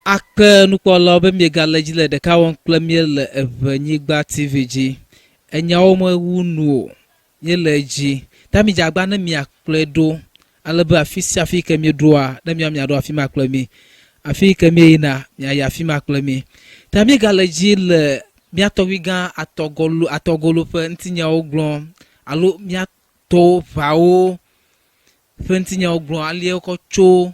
Akpe nukpɔlawo be miegale edzi le ɖeka wɔm kple mí le Eʋenyigba TV dzi. Enyawo mewu nu o. Míele edzi. Ta midze agba ne miakplɔe ɖo ale be afi sia afi yi ke míeɖoa, ne míawo miaɖo afi ma kple mí. Afi yi ke míeyina, miayi afi ma kple mí. Ta míegale edzi le mía tɔgbuigã Atɔgɔlo, Atɔgolo ƒe ŋutinyawo gblɔm alo mía tɔwo ʋawo ƒe ŋutinyawo gblɔm ale wokɔ tso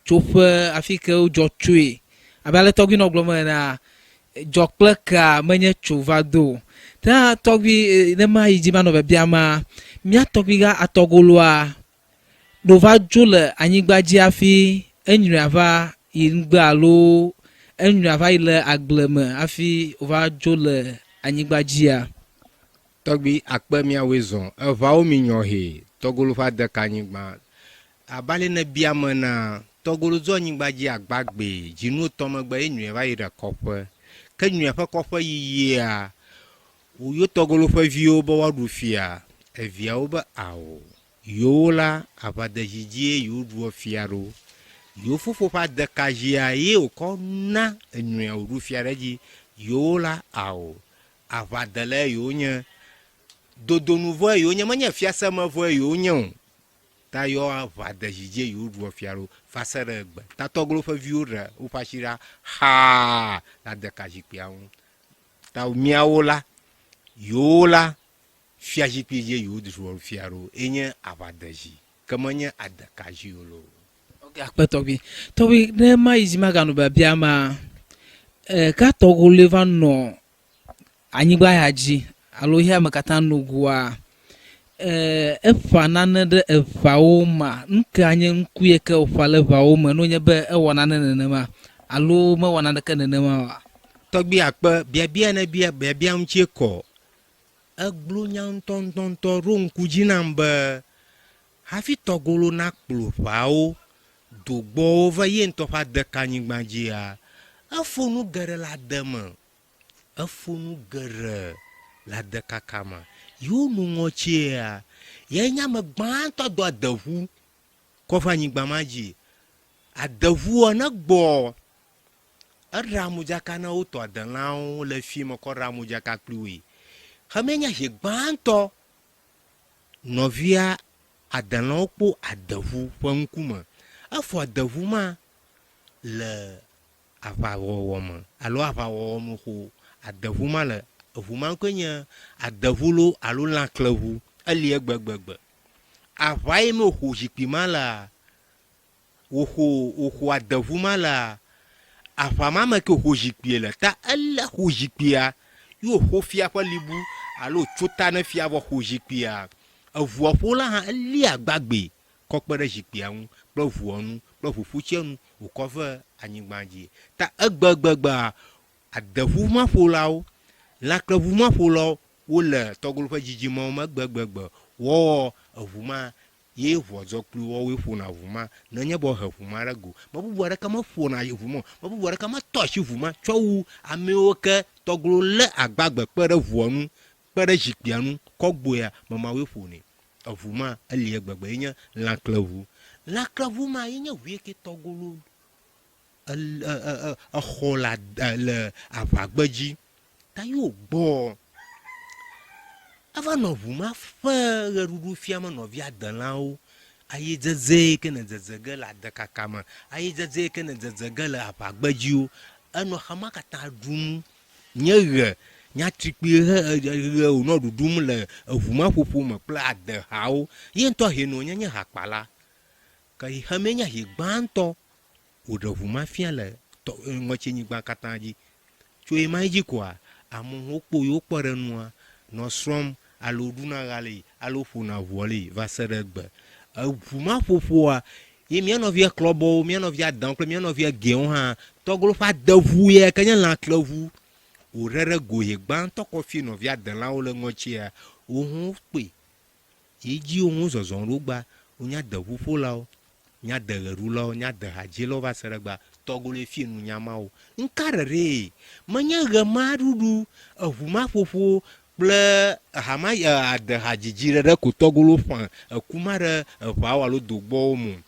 tsoƒe afi ke wodzɔ tsoe. Abe ale tɔgbui nɔ gblɔm enea, dzɔ kple kea menye tso va do o. Ta tɔgbui ne mayi dzi manɔ biabiama, mía tɔgbui gã atɔgoloa ɖo va dzo le anyigba dzi hafi enyuia va yi ŋgbe alo enyuia va yi le agble me hafi wova dzo le anyigba dzia? Tɔgbui akpe míawoe zɔ, eʋawo mi nyɔ hee, tɔgolo ƒe adeka anyigba. Abe ale nèbia me na tɔgolo dzo anyigba dzi agbagbee, dzinu etɔ megbe ye nyuia va yi ɖe kɔƒe. Ke nyuia ƒe kɔƒe yiyia, woyɔ tɔgolo ƒe viwo be woaɖu fia. Eviawo be ao, yewo la, aʋadezi dzie yewoɖua fia ɖo. Yewo fofo ƒe adekazia ye wòkɔ na enyuia wòɖu fia ɖe edzi. Yewo la, ao, aʋadelae yewonye. Dodonuvɔe yewonye, menye fiasemevɔe yewonye o. Ta yɔ aʋa de zi dzie yewo ɖua fia ɖo va se ɖe egbe. Ta tɔglo ƒe viwo ɖe woƒe asi ɖa xaa le adeka zikpuia ŋu. Ta miawo la, yewo la, fia zikpui dzie yewo ɖua fia ɖo ye nye aʋa de zi, ke menye adeka zi o loo. Ok, akpe tɔgbi. Tɔgbi, ne mayi dzi maganɔ biabia ma, e, ka tɔgoloe va nɔ anyigba ya dzi alo xexea me katã nogoa, eƒã nane ɖe eŋawo mea, nu ka nye ŋku yi ke wòƒã ɖe eŋawo me ne wònye be ewɔ nane nenema alo mewɔ naneke nenema oa? Tɔgbui akpe, biabia ne bia biabia ŋutie kɔ. Egblɔ nya ŋutɔŋutɔŋutɔ ɖo ŋku dzi nam be hafi tɔgolo nakplɔ ʋeawo do gbɔwo va ye ŋutɔ ƒe adekanyigba dzia, efo nu geɖe le ade me. Efo nu geɖe le adekaka me. Yi wonu ŋɔtsia, yae nye ame gbãtɔ do adeʋu kɔ va anyigba ma dzi. Adeʋua ne gbɔ, eɖea modzaka na wotɔ adelãwo le fi me kɔ ɖea modzaka kpli woe. Xemee nye zi gbãtɔ nɔvia adelãwo kpɔ adeʋu ƒe ŋkume. Efɔ adeʋu ma le aʋawɔwɔ me alo aʋawɔwɔ me xo adeʋu ma le. Eʋu ma ŋkɔe nye adeʋu loo alo lãkleʋu. Eli egbegbegbe. Aʋa yi me wòxo zikpui ma lea, wòxo wòxo adeʋu ma lea, aʋa ma me ke wòxo zikpui le. Ta ele xo zikpuia ye wòxo fia ƒe libu alo wòtso ta ne fia vɔ xo zikpuia. Eʋua ƒola hã elia agbagbee kɔ kpe ɖe zikpuia ŋu kple ʋua ŋu kple ʋuƒutsia ŋu wòkɔ ve anyigba dzi. Ta egbegbegbea, adeʋumaƒolawo, lãkleʋumaƒolawo wole tɔgolo ƒe dzidzimewo me egbegbe wɔwɔ eʋu ma ye ʋua zɔ kpli woawoe ƒona ʋu ma nenye be wohe ʋu ma ɖe go. Ame bubu aɖeke meƒona ʋu ma o. Ame bubu aɖeke metɔ asi ʋu ma tsɔ wu amewo ke tɔgolo lé agbagbe kpe ɖe ʋua ŋu kpe ɖe zikpuia ŋu kɔ gbɔea, ame mawoe ƒonɛ. Eʋu ma eli egbegbe ye nye lãkleʋu. Lãkleʋu ma ye nye ʋu yi ke tɔgolo exɔ le le aʋagbedzi ta ye wògbɔ. Eva nɔ ʋu ma ƒe ɣeɖuɖu fiam nɔvia adelãwo. Ayedzedze yi ke ne dzedze ge le adekaka me, ayedzedze yi ke ne dzedze ge le aʋagbedziwo, enɔ xema katã ɖum. Nye ɣe, nye atrikpui ɣe ɣe wònɔ ɖuɖum le eʋu ma ƒoƒo me kple adehawo. Ye ŋutɔ hɛnɔ nye nye hakpala. Ke xexemee nye hɛ gbãtɔ wòɖe ʋu ma fia le tɔ ŋɔtsinyigba katã dzi. Tso ɣemaɣi dzi koa, amewo kpɔ yewo kpɔ ɖe nua nɔ srɔ̃m alo ɖuna ɣea li alo ƒona ʋua li va se ɖe egbe. Eʋu ma ƒoƒoa ye mía nɔvia klɔbɔwo, mía nɔvia adãwo kple mía nɔvia gɛwo hã tɔglo ƒe adeʋu ya ke nye lãkleʋu wòɖe ɖe go ye gbãtɔ kɔ fi nɔvia adelãwo le ŋɔtsia, wo hã wokpɔe. Yi dzi wo hã wozɔzɔm ɖo gbea, wonye adeʋuƒolawo, nye adeɣeɖulawo, nye adehadzilawo va se ɖe egbea. Tɔgoloe fi nunya mawo. Ŋka ɖeɖee menye ɣe ma ɖuɖu, eʋu ma ƒoƒo kple eha ma adehadzidzi ɖeɖe ko tɔgolo ƒã eku ma ɖe eʋeawo alo dogbɔwo me o.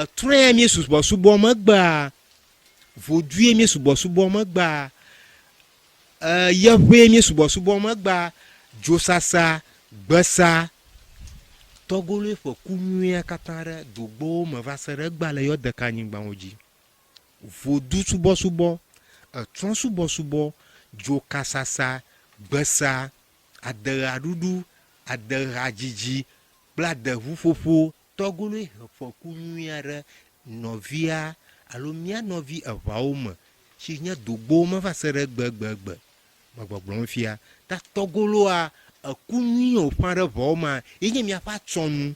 Etrɔe mí subɔsubɔ megbea. Vodue mí subɔsubɔ megbea, e, yeʋee mí subɔsubɔ megbea, dzosasa, gbesa, tɔgoloe ƒe ku nyuia katã ɖe dogbowo me va se ɖe egbea le yɔdekanyigbawo dzi. Vodusubɔsubɔ, etrɔ̃subɔsubɔ, dzokasasa, gbesa, adeɣaɖuɖu, adeɣadzidzi kple adeʋuƒoƒo Tɔgoloe he fɔku nyui aɖe nɔvia alo mía nɔvi eʋawo me si nye dogbowo me va se ɖe egbegbegbe. Megbɔgblɔm fia. Ta tɔgoloa, eku nyui wòƒã ɖe ʋawo mea, ye nye míaƒe atsyɔ̃nu,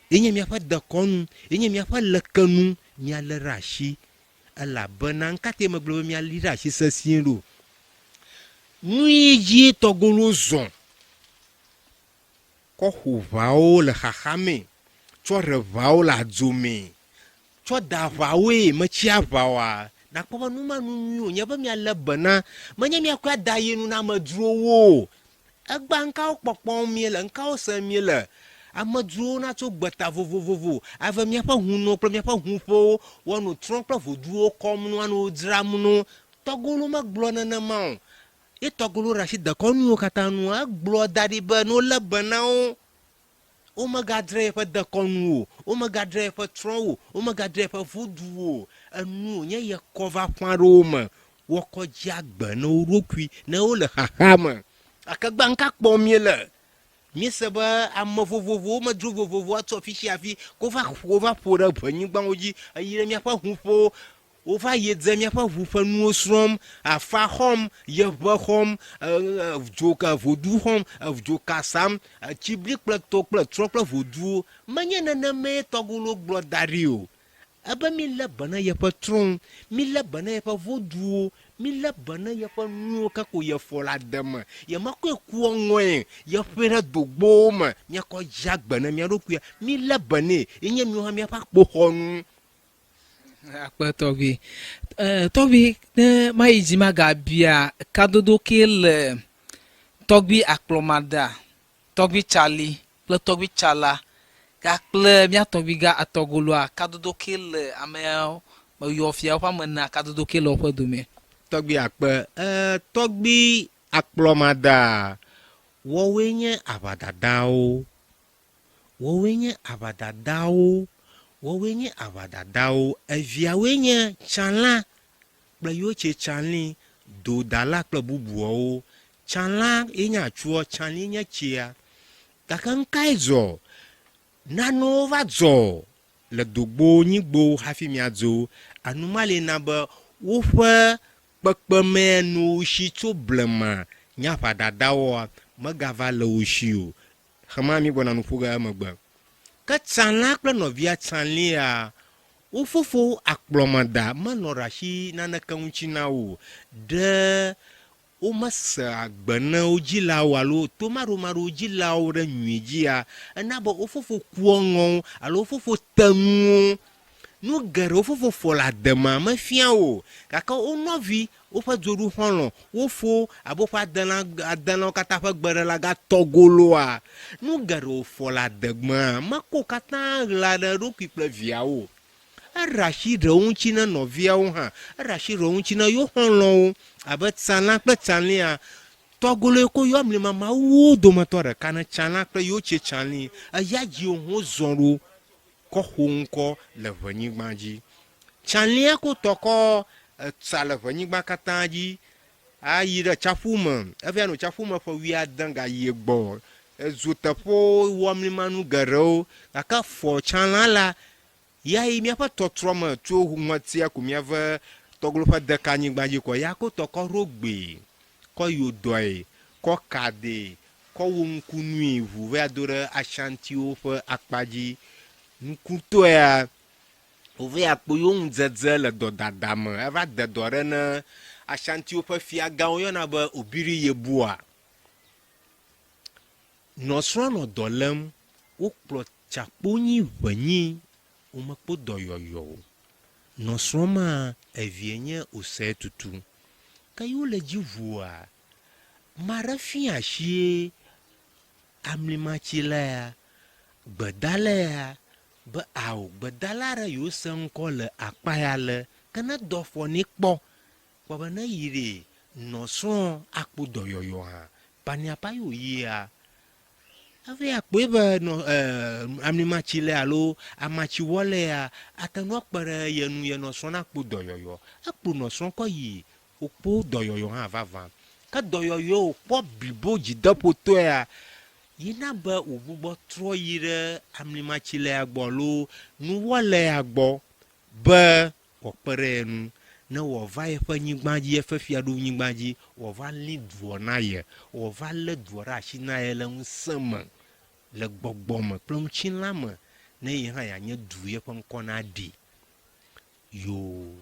ye nye míaƒe dekɔnu, ye nye míaƒe lekenu míalé ɖe asi. Elabena ŋkatae megblɔ be míalé ɖe asi sesĩe ɖo? Nui dzie tɔgolo zɔ. Kɔ ƒo ʋawo le xaxa mee, tsɔ ɖe ʋawo le adzo mee, tsɔ da ʋawoe metsi aʋa oa? Nàkpɔ be nu ma nu nyui wònye be míalé be na, menye míakɔe ada yi nu na amedzrowo o. Egbea ŋkawo kpɔkpɔm míele, ŋkawo sem míele? Amedzrowo natso gbeta vovovovo ave míaƒe hunuwo kple míaƒe huƒewo, woanɔ trɔ̃ kple voduwo kɔm nu, anɔ wo dzram nu. Tɔgolo megblɔ nenema o. Ye tɔgolo ɖe asi dekɔnuwo katã nu. Egblɔ da ɖi be ne wolé be na wo, womegadre yeƒe dekɔnu o, womegadre yeƒe trɔ̃wo o, womegadre yeƒe voduwo o. Enu wònye yekɔ va ƒã ɖe wo me woakɔ dzi agbe na wo ɖokui ne wole xaxa me. Gake gbã nuka kpɔm míele? Míese be ame vovovowo, medzro vovovowo atso afi sia afi ko va wova ƒo ɖe ʋenyigbawo dzi eyi ɖe míaƒe ʋuƒowo. Wova yi dze míaƒe ʋu ƒe nuwo srɔ̃m, afa xɔm, yeʋe xɔm, dzo vodu xɔm, dzoka sam, tsibli kple to kple trɔ kple voduwo. Menye nenemae tɔgolo gblɔ da ɖi o. Ebe milé be na yeƒe trɔ̃wo, milé be na yeƒe voduwo, milé be na yeƒe nuwo ke ko yefɔ le ade me. Yemekɔe kua ŋɔe, yeƒoe ɖe dogbowo me, miakɔ dzi agbe na mia ɖokuia. Milé be nɛ, ye nye miwo hã miaƒe akpoxɔnu. Akpe tɔgbi. Tɔgbi, ne mayi dzi magabia kadodo ke le tɔgbi akplɔmada, tɔgbi tsali kple tɔgbi tsala gakple mía tɔgbi gã atɔgoloa, kadodo ke le ameawo meyɔ fia woƒe ame enea, kadodo ke le woƒe dome. Tɔgbi akpe. Tɔgbi akplɔmada, woawoe nye aʋadadawo. Woawoe nye aʋadadawo, woawoe nye aʋadadawo. Eviawoe nye Tsalã kple Yotse Tsalĩ, Dodala kple bubuawo. Tsalã ye nye atsua, Tsalĩ nye tsia. Gake nukae dzɔ? Nanewo va dzɔ le dogbonyigbowo hafi míadzo. Anumalie na be woƒe kpekpemee nɔ wo si tso blema nye aʋadadawoa megava le wo si o. Xema mígbɔna nu ƒo ge emegbe. Ke Tsalã kple nɔvia Tsalĩa, wo fofo akplɔmeda menɔ ɖe asi naneke ŋuti na wo o. Ɖe womesea gbe ne wo dzilawo alo tomaɖomaɖo wo dzilawo ɖe nyui dzia, ena be wo fofo kua ŋɔ wo alo wo fofo te nu wo. Nu geɖe wo fofo fɔ le ademea mefia wo o, gake wo nɔvi, woƒe dzoɖuxɔlɔ̃, wo fo abe woƒe adelã, adelãwo katã ƒe gbeɖela gatɔ goloa. Nu geɖe wòfɔ le adegbea meko katã ɣla ɖe eɖokui kple viawo o. Eɖe asi ɖewo ŋuti na nɔviawo hã, eɖe asi ɖewo ŋuti na yewo xɔlɔ̃wo abe Tsalã kple Tsalĩa. Tɔgoloe ko yɔ mlimamawuwo dometɔ ɖeka ne Tsalã kple Yotse Tsalĩ, eya dzi wòzɔ ɖo. kɔ xo ŋkɔ le ʋenyigba dzi. Tsalĩa ko tɔ kɔ etsa le ʋenyigba katã dzi ayi ɖe tsaƒu me. Eva nɔ tsaƒu me ƒe wuiade gayi gbɔ. Ezu teƒewo wɔ mlimanu geɖewo gake fɔ tsalã la ya yi míaƒe tɔtrɔ me tso ŋɔtia ko míave tɔglo ƒe dekanyigba dzi kɔ ya ko tɔ kɔ ɖo gbee, kɔ yodɔe, kɔ ka dee, Kɔ wò ŋku nui ʋu va do ɖe Ashantiwo ƒe akpa dzi. Nukutɔea, wova ya kpɔ yewo ŋudzedze le dɔdada me. Eva de dɔ aɖe ne Ashantiwo ƒe fiagã woyɔna be Obiri Yeboah. Nɔsrɔ̃a nɔ dɔ lém, wokplɔ Tsakponyi ʋenyi, womekpɔ dɔyɔyɔ o. Nɔsrɔ̃ ma evie nye Osei Tutu. Ke ye wole dzi ʋua, Maɖe fia asie amlimatsilea, gbedalea, be ao, gbedala aɖe yewo se ŋkɔ le akpa ya le. Gake ne dɔ fɔ nɛ kpɔ, kpɔ be ne yi ɖe nɔ srɔ̃ akpo dɔyɔyɔ hã, paniapa ye wòyia, hafi akpɔe be nɔ e amlimatsilɛ alo amatsiwɔlɛa ate ŋu akpe ɖe ye ŋu ye nɔ srɔ̃ nakpo dɔyɔyɔ. Ekpo nɔ srɔ̃ kɔ yi wokpo dɔyɔyɔ hã vavã. Ke dɔyɔyɔe wòkpɔ blibo dzideƒotɔea, yi na be wògbugbɔ trɔ yi ɖe amlimatsilɛa gbɔ alo nuwɔlɛa gbɔ be wòakpe ɖe ye ŋu ne wòava yeƒe nyigba dzi, yeƒe fiaɖunyigba dzi, wòava lĩ dua na ye, wòava lé dua ɖe asi na ye le ŋusẽ me, le gbɔgbɔ me kple ŋutilã me, ne ye hã yeanye du yeƒe ŋkɔ naɖi. Yoo.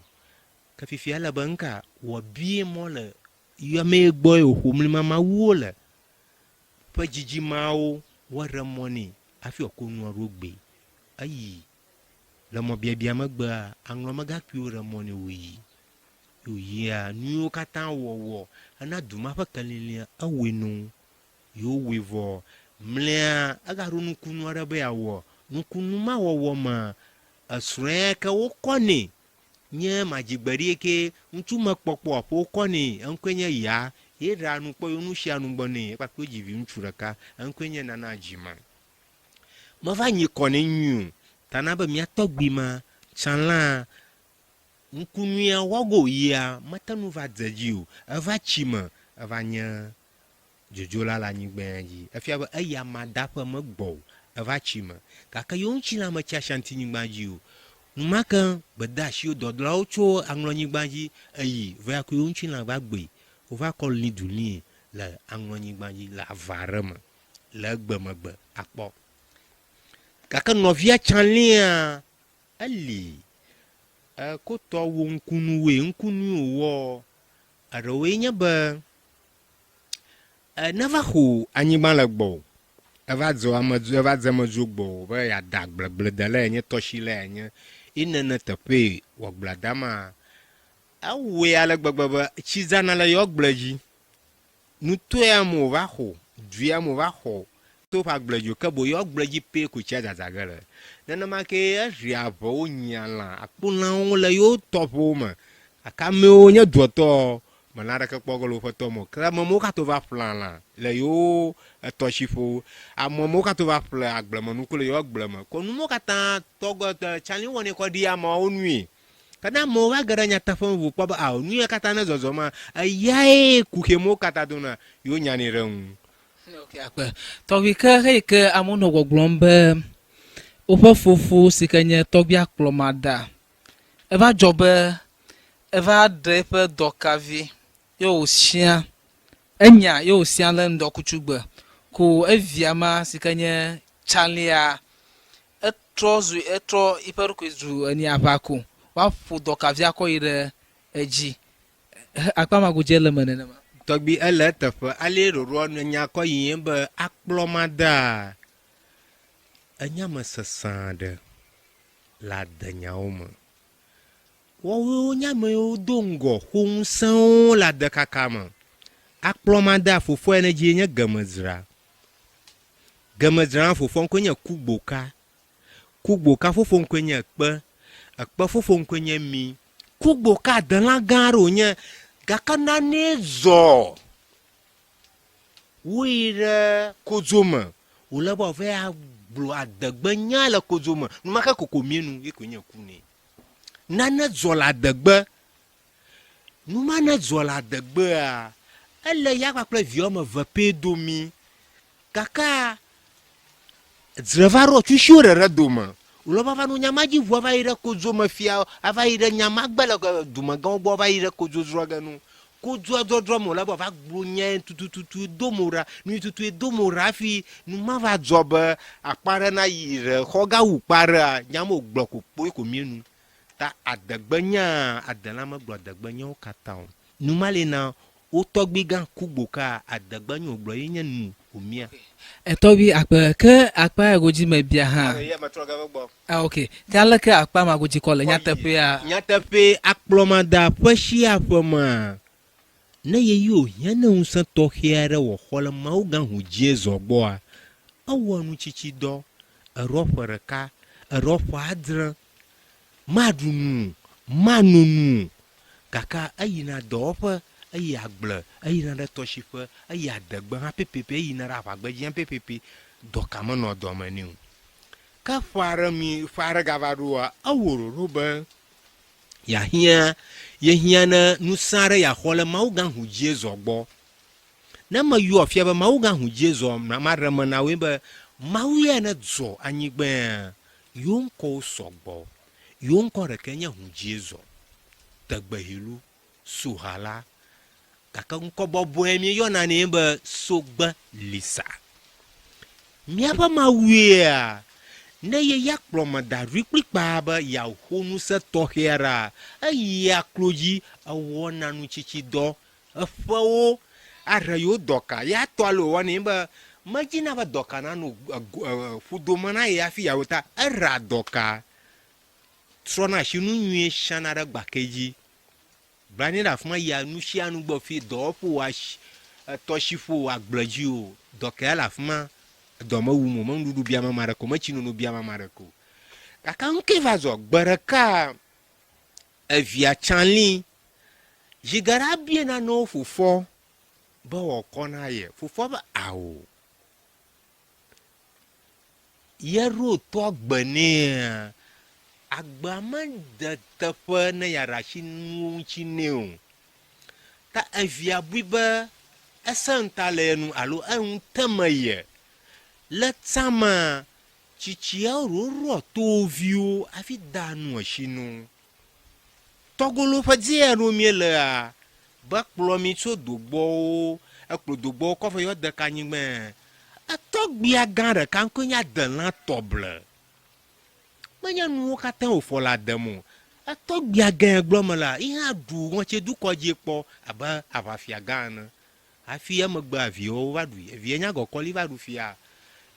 Ke fifia ele be nuka wòabia mɔ le amee gbɔe wòƒo mlima mawuwo le ƒe dzidzimeawo woaɖe mɔ nɛ hafi wòakɔ nua ɖo gbee. Eyi Le mɔbiabia megbea, aŋlɔmegakpuiwo ɖe mɔ nɛ wòyi. Ye wòyia nuyiwo katã wɔwɔ hena du ma ƒe kelilia, ewɔe no. Ye wowɔe vɔ mlea, egaɖo nukunu aɖe be yeawɔ. Nukunu ma wɔwɔ mea, esrɔ̃e ke wokɔ nɛ nye madzigbeɖie ke ŋutsu mekpɔkpɔ aƒe wokɔ nɛ, eŋkɔe nye Ya. Ye ɖea nu kpɔ ye nusianu gbɔ nɛ. Ekpakple wodzi vi ŋutsu ɖeka, eŋkɔe nye Nana Dzima. Meva nyi kɔ nɛ nyui o. Ta na be mía tɔgbui ma tsã la, ŋkunuia wɔgo yia mete ŋu va dze edzi o. Eva tsi me, eva nye dzodzola le anyigbea dzi. Efia be eya mada ƒe megbɔ o, eva tsi me. Gake yewo ŋutilã metsi Ashanti-nyigba dzi o. Enumake gbedeasiwo dɔdɔlawo tso aŋlɔnyigba dzi eyi va ku yewo ŋutilã va gbee. Wova kɔ lĩ du lĩe le aŋlɔnyigba dzi le ava aɖe me. le egbe megbe akpɔ. Gake nɔvia tsã lia, eli ekotɔ wo ŋkunuwoe, ŋkunui wòwɔ. Eɖewoe nye be, ne va xo anyigba le gbɔwò, eva dze amedzo, eva dze amedzo gbɔwò be yeada agble, agbledela yenye, tɔsila yenye, ye nene teƒee wò agblea dama, ewɔe ale gbegbe be tsi zana le yewo agble dzi. Nutoea me wòva xo, duea me wòva xɔ to ƒe agble dzi o, ke boŋ yewo agble dzi pɛ ko tsia dzadza ge le. Nenema kee eɖea ʋewo, nyia lã, akpo lãwo le yewo tɔƒewo me. Gake amewo nye duatɔ, me lã aɖeke kpɔ ge le woƒe tɔ me o. Ke ame mawo katã va ƒlea lã le yewo etɔtsiƒewo. Ame mawo katã va ƒlea agblemenuku le yewo agble me. Kɔ nu mawo katã tɔgbe Charlie wɔnɛ kɔ ɖia ameawo nui. Ke ne amewo va ge ɖe nyateƒe me ŋu kpɔ be ao, nu ya katã ne zɔzɔma, eyae kuxi mawo katã dona, yewo nyanɛ ɖe eŋu. Ok, akpe. Tɔgbi ke heyi ke amewo nɔ gbɔgblɔm be woƒe fofo si ke nye tɔgbia kplɔmada, eva dzɔ be eva ɖe eƒe dɔkavi ye wòsia, enya ye wòsia le ŋdɔkutsugbe ko evia ma si ke nye Tsalia Etrɔ zu, etrɔ yiƒe ɖokui zu eni aʋako. Woaƒo dɔkavia kɔ yi ɖe edzi. He, akpa ma godzi ele eme nenema. Tɔgbi ele eteƒe. Alee ɖoɖoa nu nya kɔ yiyim be akplɔ madea enye ame sesẽ aɖe le adenyawo me. Woawoe wonye ame yiwo do ŋgɔ xo ŋusẽwo le adekaka me. Akplɔ madea fofoa ene dzie nye gemedzra. Gemedzra fofoa ŋkɔe nye Kugboka. Kugboka fofo ŋkɔe nye Ekpe. Ekpe fofo ŋkɔe nye Mi. Kugboka adelã gã aɖe wònye gake nanee zɔ woyi ɖe kodzo me wòle be wòava agblɔ adegbe nya le kodzo me. Enumake koko mienu ye koe nye ku nɛ. Nane zɔ le adegbe. Nu ma ne zɔ le adegbea, ele ya kpakple via woame eve pɛ domi. Gakea, dzre va ɖo tsusiwo ɖeɖe dome. Wòle be woava nɔ nya ma dzi ʋu ava yi ɖe kodzo me fia, ava yi ɖe nya ma gbe le dumegãwo gbɔ ava yi ɖe kodzo drɔ̃ ge nu. Kodzoa drɔ̃drɔ̃ me wòle be wòava gblɔ nya tututu do mo ɖa, nu yi tutue do mo ɖa hafi nu ma va dzɔ be akpa aɖe nayi ɖe xɔga wu kpa aɖea, nya ma wògblɔ ko kpoe ko mienu. Ta adegbenyaa, adelã megblɔ adegbenyawo katã o. Nu ma li na wo tɔgbuigã Kugboka, adegbenya wògblɔ ye nye nu wòmia. Etɔgbui akpe, ke akpa ya godzi mebia hã. Ame ya metrɔ ge va egbɔ. Ah ok, ke aleke akpa ma godzi kɔ le nyateƒea? Nyateƒee, akplɔmada ƒe sia ƒe mea, ne ɣeyiɣi wòhiã ne ŋusẽ tɔxɛ aɖe wòaxɔ le Mawugã ŋu dzie zɔ gbɔa, ewɔa nutsitsidɔ, eɖɔ ƒe ɖeka, eɖɔ ƒe adre, Maɖu nu o. Mano nu o, gake eyina dɔwɔƒe, eyi agble, eyina ɖe tɔsiƒe, eyi adegbe hã pɛpɛpɛ, eyina ɖe aʋagbedzi hã pɛpɛpɛ, dɔka menɔ dɔme nɛ o. Ke ƒe aɖe mi, ƒe aɖe gava ɖoa, ewɔ ɖoɖo be yeahiã, yehiã ne ŋusẽ aɖe yeaxɔ le Mawugã Hudziezɔ gbɔ. Ne meyɔ fia be Mawugã Hudziezɔ, maɖe eme na wòe be Mawu ya ne dzɔ anyigbaea, yewo ŋkɔwo sɔgbɔ. Yewo ŋkɔ ɖekae nye Hudziezɔ, Tegbehilu, Sohala, gake ŋkɔ bɔbɔe míeyɔna nɛ be Sogbe Lisa. Míaƒe Mawuea, ne ye ya kplɔ me da ɖoe kplikpaa be yeaxo ŋusẽ tɔxɛ aɖea, eyia klo dzi ewɔna nutsitsidɔ eƒewo aɖe yewo dɔka. Ya tɔ ale wòwɔnɛ be medina be dɔka nano ƒudome na ye hafi yeawo ta eɖea dɔka, trɔna asi nu nyuie siana ɖe gbakɛ dzi. Gblɔa nɛ ɖe afi ma yia nu sia nu gbɔ fi dɔwɔƒe o, asi, etɔsiƒe o, agble dzi o, dɔkea le afi ma. Edɔ mewum o, me nuɖuɖu biam ame aɖeke o, me tsinono biam ame aɖeke o. Gake nu kae va zɔ? Gbe ɖeka evia Charlie zi geɖe abia nanewo fofoa be wòakɔ na ye. Fofoa be ao. Yeɖo to agbe nɛa, agbea mede teƒe ne yeaɖe asi nuwo ŋuti nɛ o. Ta evia bui be esẽ ŋuta le ye nu alo enu te me ye. Le tsã mea, tsitsiawo ɖewo ɖoa to wo viwo hafi dea nu esi na wo. Tɔgolo ƒe dzea ɖo míelea, be kplɔ mi tso dogbɔwo, ekplɔ dogbɔwo kɔ ve yɔ de ka anyigbae. Etɔgbia gã ɖeka ŋkɔe nye Adelã Tɔble. Menye nuwo katã wòfɔ le adem o. Etɔgbia gãe gblɔ me la, yi hã ɖu ŋɔtsidukɔ dzi kpɔ abe aʋafia gã ene. Hafi emegbea viawo va ɖui. Evia nye agɔkɔli va ɖu fia.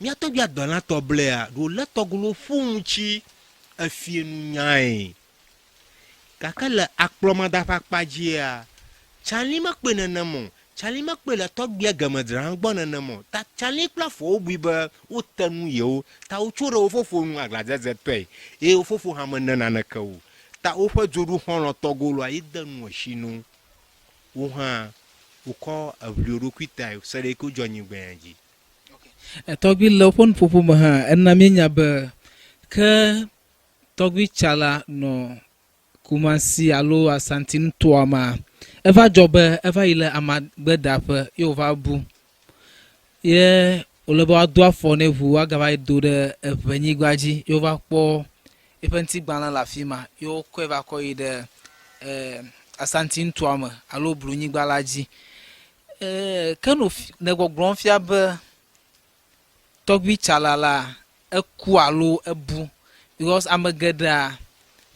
Mía tɔgbui Adelã Tɔblea ɖo lé tɔgolo ƒu ŋuti efie nunyae. Gake le akplɔmada ƒe akpa dzia, Charlie mekpɔe nenem o. Charlie mekpɔe le tɔgbuia gemedzra gbɔ nenem o. Ta Charlie kple afɔwo bui be wote nu yewo, ta wotso ɖe wo fofo nu aglãdzedzetɔe eye wo fofo hã mene naneke o. Ta woƒe dzoɖuxɔlɔ̃ tɔgoloa ye de nu esi no. Wo hã wokɔ eʋli wo ɖokui tae se ɖe yi ke wodzɔ anyigbae dzi. Tɔgbui le woƒe nuƒoƒo me hã, ena míenya be ke tɔgbui tsa la nɔ Kumasi alo Asanti nutoa mea, eva dzɔ be eva yi le amagbedaƒe ye wòva bu. Ye wòle be woado afɔ nɛ ʋuu woagava yi do ɖe eŋenyigba dzi ye wova kpɔ eƒe ŋutigbalẽ le afi ma ye wokɔe va kɔ yi ɖe e Asanti nutoa me alo Blunyigba la dzi. E ke no ne gbɔgblɔm fia be tɔgbui tsala la eku alo ebu because ame geɖea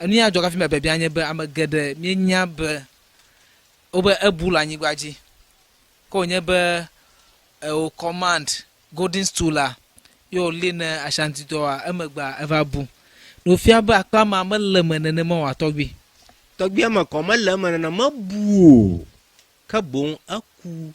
enu ya dzɔ hafi mia biabia nye be ame geɖe míenya be wobe ebu le anyigba dzi. Ke wònye be ewò command golden stool la ye wòli ne Ashanti tɔa emegbea eva bu. Ɖe wòfia be akpa ma mele eme nenema oa tɔgbui? Tɔgbuia me kɔ mele eme nenema, mebu o, ke boŋ eku.